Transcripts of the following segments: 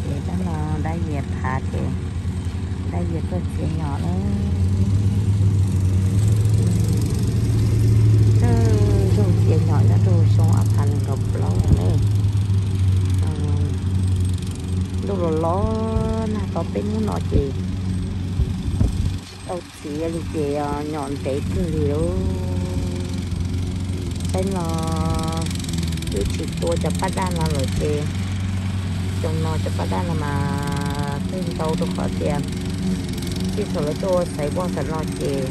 Ces dab no dab yias phav ces dab yias tuaj txiav nyom na. Ntuj txiav nyom nyob rau xyoo ob phav nees nkaum plaub na. Ntuj los los nag tau peb hnub no ces tsis tau txiav li ces nyom ntev kawg li lauj. Peb no twb tsis tua cov paj daj no lawm ces xyoo no cov paj daj no mas tej ntau rau qhov tias txij thaum lawv tuaj ua xaiv voj tam no ces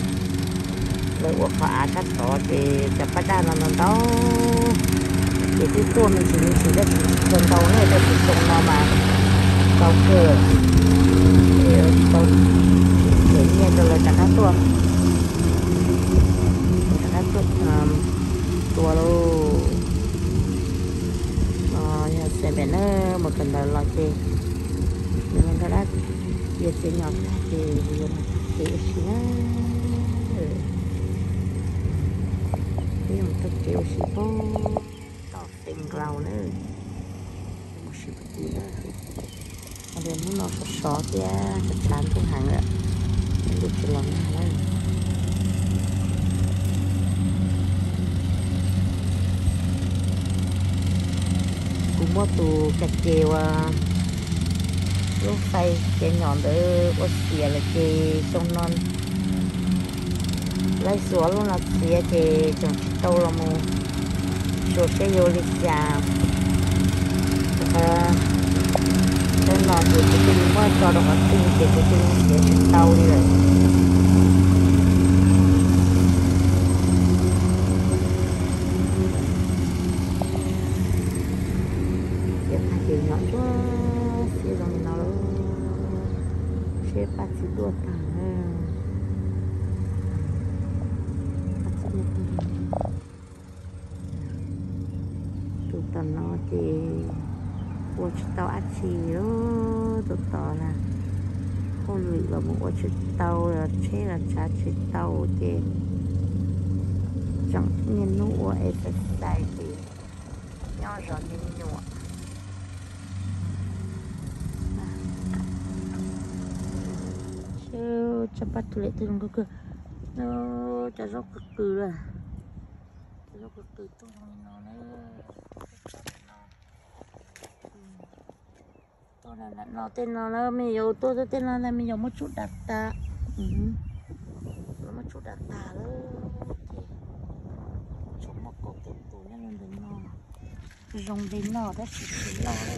lawv ua qhov av sab tod ces cov paj daj no ntau ntau ces twb tuaj me ntsis me ntsis tab sis tsis tshua ntau na, tab sis xyoo no mas ntau kawg. Tau txiav nyiaj rau lawv rov qab tuaj, rov qab tuaj tua lauj. No yog Xeem Npem na, mus kawm ntawv los ces nws mus nrog dab yias txiav nyom tag ces yuav mus taug kev ua si na. Peb yuav mus taug kev ua si pem toj Xeem Nkaus na. Mus ua si pem tid na. Hnub no sov sov thiab tshav tshav ntuj heev lawm, ntuj tsis los nag na. Kuv muab tus ka ce uas lub fais txiav nyom ntawd ua xiam lawm ces xyoo no laij xuas lub no txiav ces tseem tsis tau los mus xyuas seb yuav ua li cas. Rau qhov teb no ces kuv cia li muab tso rau qhov twg ces kuv cia li txiav tsis tau li lawm. Txiav tag ces nyom ntsuab xiab zoo li no lawm, seb paj txiv duaj tag na. Paj txiv duaj tag. Tus tom no ces ua tsis tau dab tsi, tus tom na, hauj lwm los mus ua tsis tau, tsheb los tsav tsis tau ces tseem niaj hnub ua exercise ces nyob zov me nyuam. Seb tsam paj tu lem twg zoo nkauj kawg. Cov zaub qw qw lawm, cov zaub qw qw tuaj zoo li no na. Tuaj no tej no na me nyuam, tuaj tej no na me nyuam muab tsub dav tas, muab tsub dav tas lawm ces tsuas muaj kaum tawm tus nyob li ntawm no. Zoo li no tab sis tsis loj li.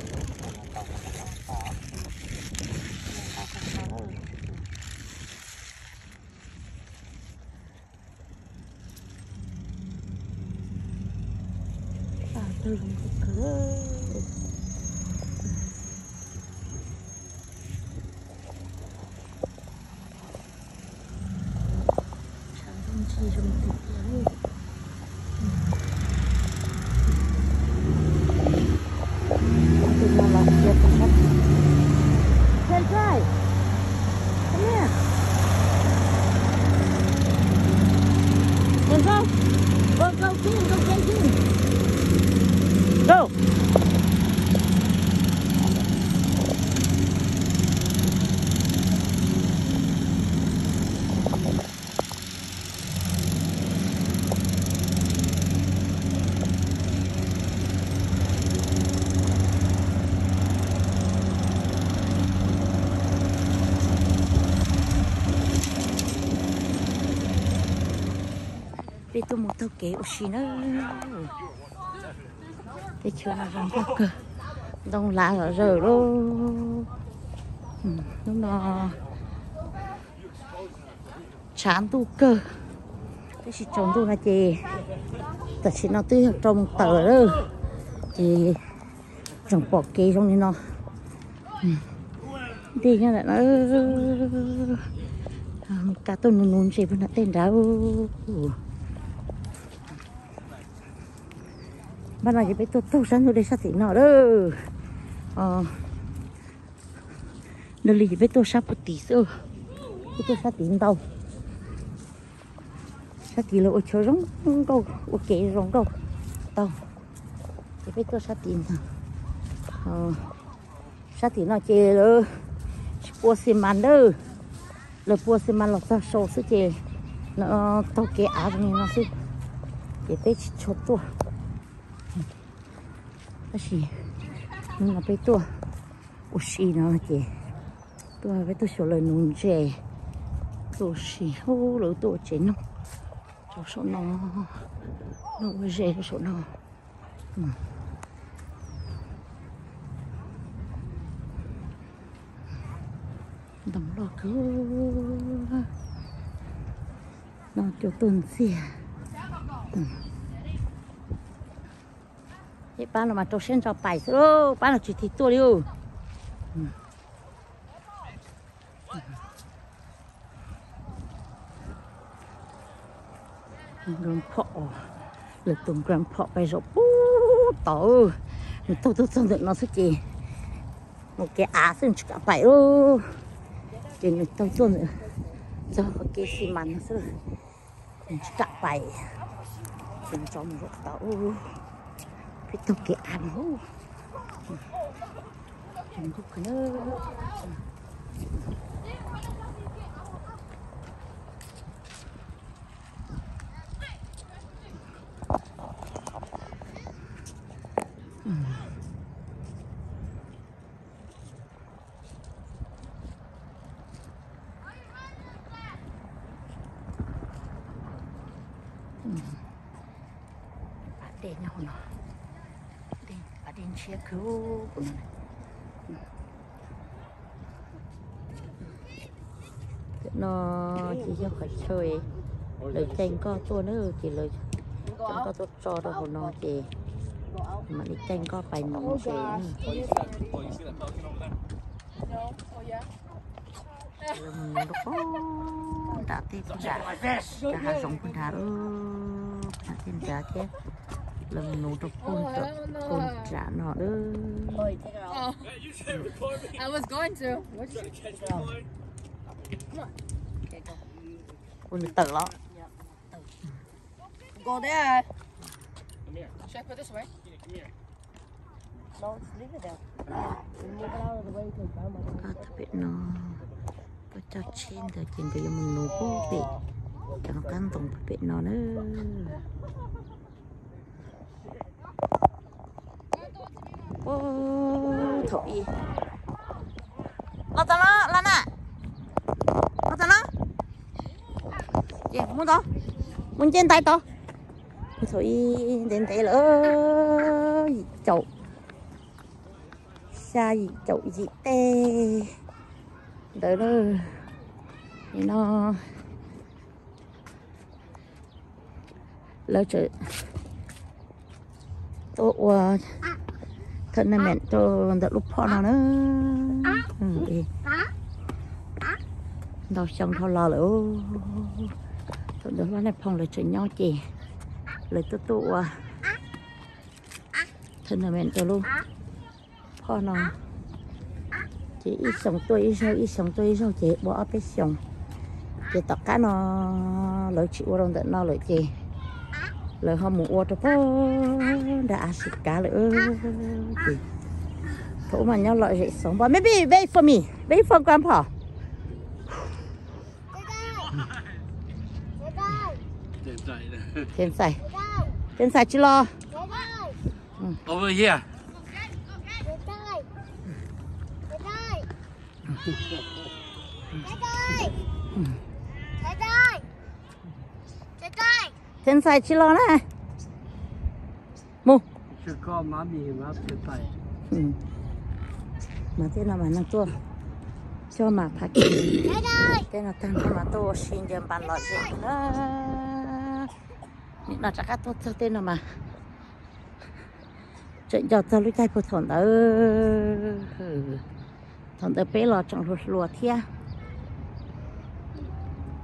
Paj tawg zoo kawg. Tshav ntuj ntxhi zoo tiag tiag li. Tus no los cia tus sab. Hey, guys. Come here. Hey, go. Go, go, Vin, go get Vin. Go. Peb tuaj mus taug kev ua si na. Teb chaws no zoo nkauj kawg, ntoo lav zom zaws lawm. Hnub no tshav ntuj kawg, tab sis tsaus ntuj no ces tam sim no twb yog rau moos tawm lawm, ces tseem pom kev zoo li no. Dej nyob ntawm na, Mes Kas tuaj nuv nuv ntses puag nram tej nrad. Npaj no ces peb tuaj taug sab ntug dej sab tim no lawm. Ntawd li ces peb tuaj sab puag tid xwb, peb tuaj sab tid ntau. Sab tid lawv ua chaw zoo nkauj, ua kev zoo nkauj tau, ces peb tuaj sab tid ntag. Sab tim no ces lawv tsis pua xi mas nawb, lawv pua xi mas los txog saud xwb ces no taug kev av li no xwb, ces peb tsis tshua tuaj. Tab sis hnub no peb tuaj ua si no ces tuaj peb tuaj xyuas lawv nuv ntses, tuaj ua si, lawv tuaj ua tsev noog rau saum no, noj ua ze rau saum no. Ntoo loj kawg, no cua tuaj ntxiag. Ces pab no mas rau siab ntso pais xwb lauj, pab no tsis tig tuaj li. Grandpa, lawv tus grandpa pais zaum pub tod, nws taug tuaj txog ntawm no xwb ces mus kev av xwb nws tsis kam pais lauj, ces nws taug tuaj ntawm txog qhov kev xi mas no xwb, nws tsis kam pais, ces nws tso mus zaum tod, peb taug kev av no. Pas dej nyob hauv no, pas dej ntshiab kawg no. Tam no ces yog qhov chaw lawv caij nkoj tuaj na, ces lawv caij nkoj tuaj tso rau hauv no ces mam li caij nkoj pais mus tsev. Lawv mus nuv rau pug nram tej nram, nram hav zoov pug nrad, nram tej nrad thiab. Lawv mus nuv rau pug nram no. Ua nws tawm los. Koj tau pem no, koj coj tsheb ntawd ces nkawd yuav mus nuv pug pem cov qab ntoo pug pem no na. Ub, thaum ub los txog los, los na, los txog los. Ces mus tod, mus nce ntais tod. Thaum ub ntev ntev lawm, yim caum xya yim caum yim tej ntawd na. Nim no lawv tseem tuaj ua tournament rau ntawm lub phoj no na. Ntau xyoo dhau los lawm. Thaum ntawd Hlob Nais Phoo lawv tseem nyob ces lawv tuaj tuaj ua tournament rau lub phoj no. Ces ib xyoos tuaj ib zaug, ib xyoos tuaj ib zaug ces ua ob peb xyoos. Ces tom qab no lawv tsis ua rau ntawm no lawm ces lawv ho mus ua rau pem nram As Sis Kav lawm. Ces thaum ub mas nyob lom zem xov npoj. Maybe wait for me, wait for grandpa. Txhais, txhais tsis los. Over here. Txhais tsis los na. Mus. Mas tej no mas neeg tuaj coj mas phav kev, tej no tag nrho mas tuaj ua si ncaws npas lom zem na. Nim no rov qab tuaj txog tej no mas tseem nco txog lub caij puag thaum ntawd. Thaum ntawd peb los tseem hluas hluas thiab,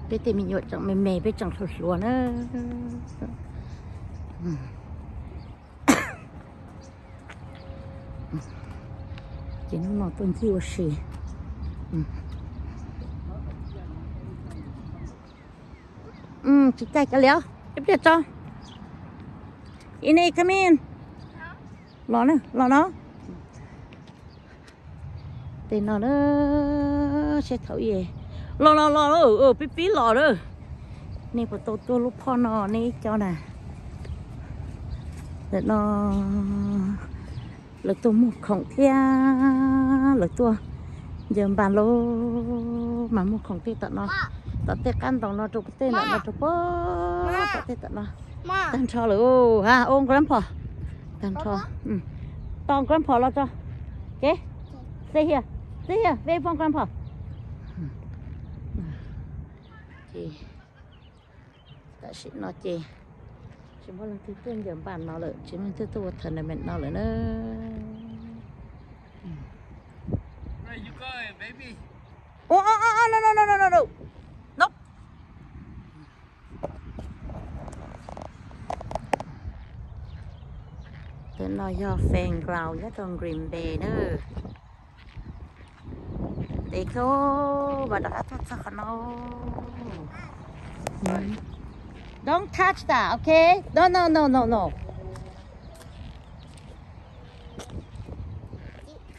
peb tej me nyuam tseem me me peb tseem hluas hluas na. Ces hnub no tuaj ncig ua si. Tsis caij kav liam, ib pliag tso. Ini, come in. Los na, los no. Tej no na, seb thaum ub los los los, pib pib los lawm. Nej puas tau tuaj lub phoj no nej ib co na? Ntawm no lawv tuaj muag khoom thiab lawv tuaj ncaws npas los mas muag khoom tej tom no, tom tej qab ntoos no rau tej ntawm no rau pem, tom tej tom no. Tag nrho lawm ha, ua grandpa. Tag nrho. Tos grandpa los tso. Kev, sit here, sit here, wait for grandpa. Ces tam sim no ces tsis muaj leej twg tuaj ncaws npas no lawm, tsis muaj leej twg tuaj ua tournament no lawm na. Tej no yog fairground nyob rau Green Bay na. Ntev kawg mas rov qab tuaj txog qhov no. Don't touch that, okay? No, no, no, no, no.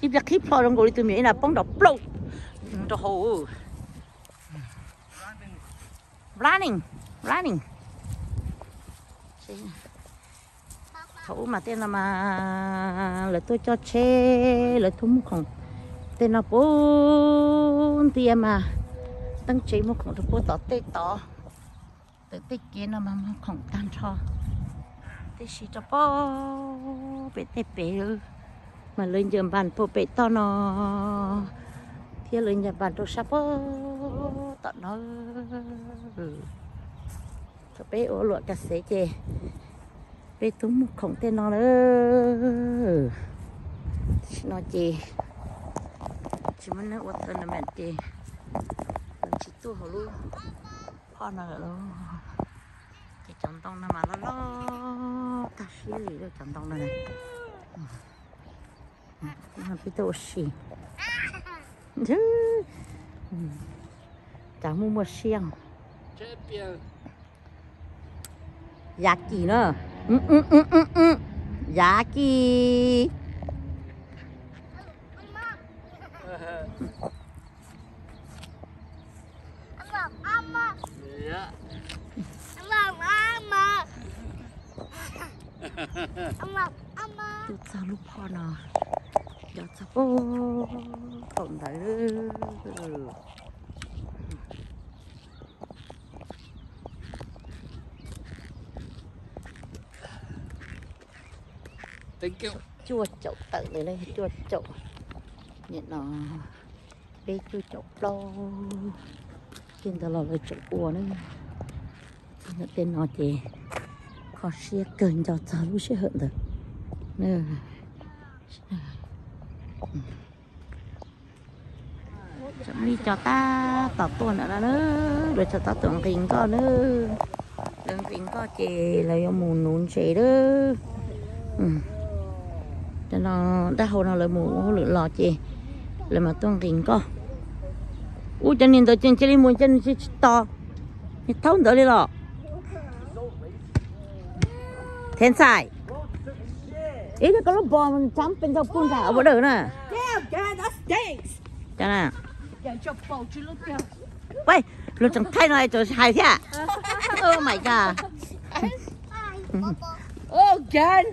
Ib pliag qhib plho zoo nkaus li tus me nyuam ib na poob nrov plaws rau hauv. Running, running. Thaum ub mas tej no mas lawv tuaj coj tsheb, lawv tuaj muag khoom. Tej no puag ntiaj mas teeb tsev muag khoom rau puag tom tej tod. Tawm tej kev no mas muag khoom tag nrho. Tiam sis rau puag pem tej pem mas lawv ncaws npas puag pem toj no thiab lawv ncaws npas rau sab puag tom no. Thaum peb ua luam kas xev ces peb tuaj muag khoom tej no lawm. Tam sim no ces tsis muaj neeg ua tournament ces lawv tsis tuaj hauv lub phoj no lawm lauj. Ces cov ntoo no mas loj loj tag siab li lawm cov ntoo no. Peb tuaj ua si. Cas muaj muaj siab. Yav kis na. Yav kis. Tuaj txog lub phoj no, nco txog puag thaum ntawd. Cuaj caum tawm ntawd, cuaj caum. Nim no peb cuaj caum plaub, tej ntawd los lawv tseem ua na. Txog ntawm tej no ces kho siab kawg, nco txog lub sij hawm ntawd. Tseem muaj ib co tab tom tuaj ntawm no na, lawv tseem tab tom nqis nkoj na. Lawv nqis nkoj ces lawv yuav mus nuv ntses lawm. Cov no dab hau no lawv mus ua hauj lwm los ces lawv mas tuaj nqis nkoj. Ub, cov niag ntawd ces cia li mus, cia li tsis tos, niag thaub ntawd li los. Thev ntxhais, ib, koj lub bos tsam pes ntau puag nram ua dawm na. Cov na, luag tseem thaij no es tseem hais thiab. Oh my god. Oh god.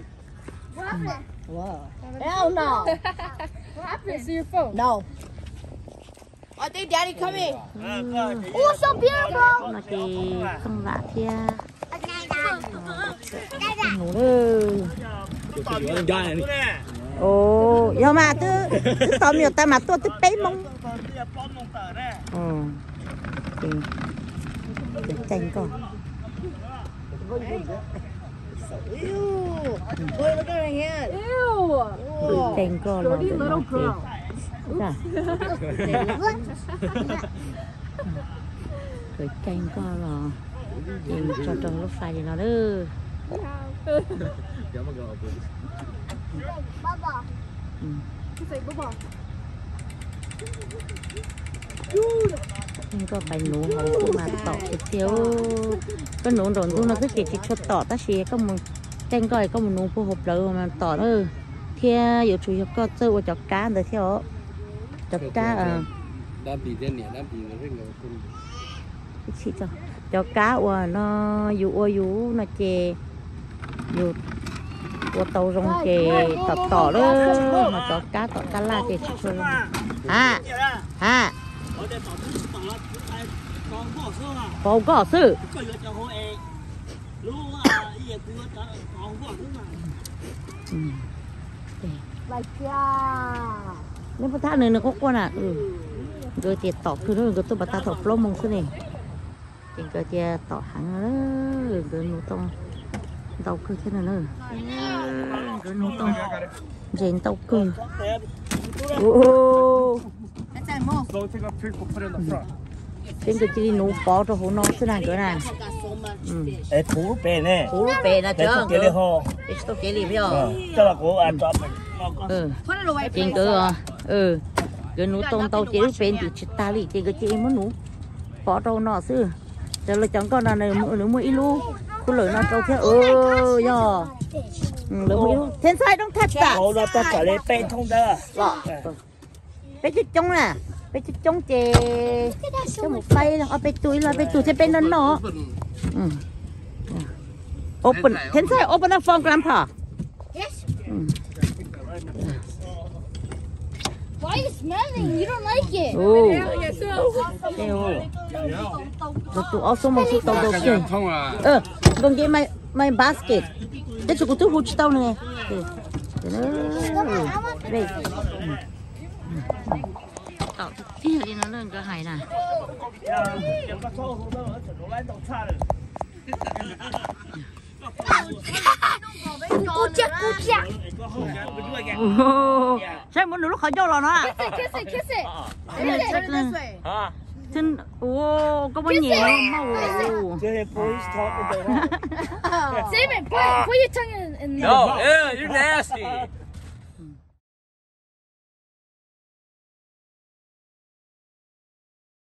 Hell no. What happened? It's your phone. No. I think daddy coming. Oh, so beautiful. No ces Tooj Vam thiab Nuv lawm. Ua, yog mas twb, twb tos me nyuam tas mas tuaj twb peb moo. Caij nkoj. Caij nkoj los ntawm no ces, kawm caij nkoj los ces tso rau lub fais li no lawm. Caij nkoj pais nuv hauv kuj mas tom tiag tiag. Koj nuv nraum ntug no xwb ces tsis tshua tom, tab sis koj mus caij nkoj koj mus nuv puag hauv plawv mas tom na. Thiab yuav tsum yog koj txawj ua cov kab ntawd thiab os. Cov kab, cov kab uas no yus ua yus no ces yus ua tau zoo ces tom tom lawm, ho cov kab tom tab laj ces tsis tshua zoo. Ha, ha, pov nkoj xwb. Neb puas thab nws, nws quaj quaj na. Nkawd tias tom kawg, nkawd tuaj pas tag thaum plaub moos xwb ne. Ces nkawd tias tom heev, nkawd nus tau ntau kawg thiab no na. Nkawd nus tau ntses ntau kawg. Ces nkawd cia li nuv pov rau hauv no xwb na nkawd na. Puv lub pem na, peb tsis tau kev li os. Ces nkawd, nkawd nuv tau ntau ces lub pem ntim tsis tag li ces nkawd cia li muab nuv pov rau hauv no xwb. Cov, lawv cov nkoj no nws muaj ib lub khu lawm no rau thiab. Yog lawv muaj ib lub thiab ntxhais, don't touch that. Peb coob coob na, peb coob coob ces coj mus faib ob peb tug, ib lub ob peb tug thiab peb noj noj. Open, thiab ntxhais, open up for grandpa. Nkawd tus ob xuab moos xwb tau tau kiag. Go get my, my basket. Tab sis kuv twb hu tsis tau nws. Tom tiag li no nkawd hais na. Saib muab nws lub qhov ncauj los no. Koj muab nyem no mas. No, ew, you're nasty.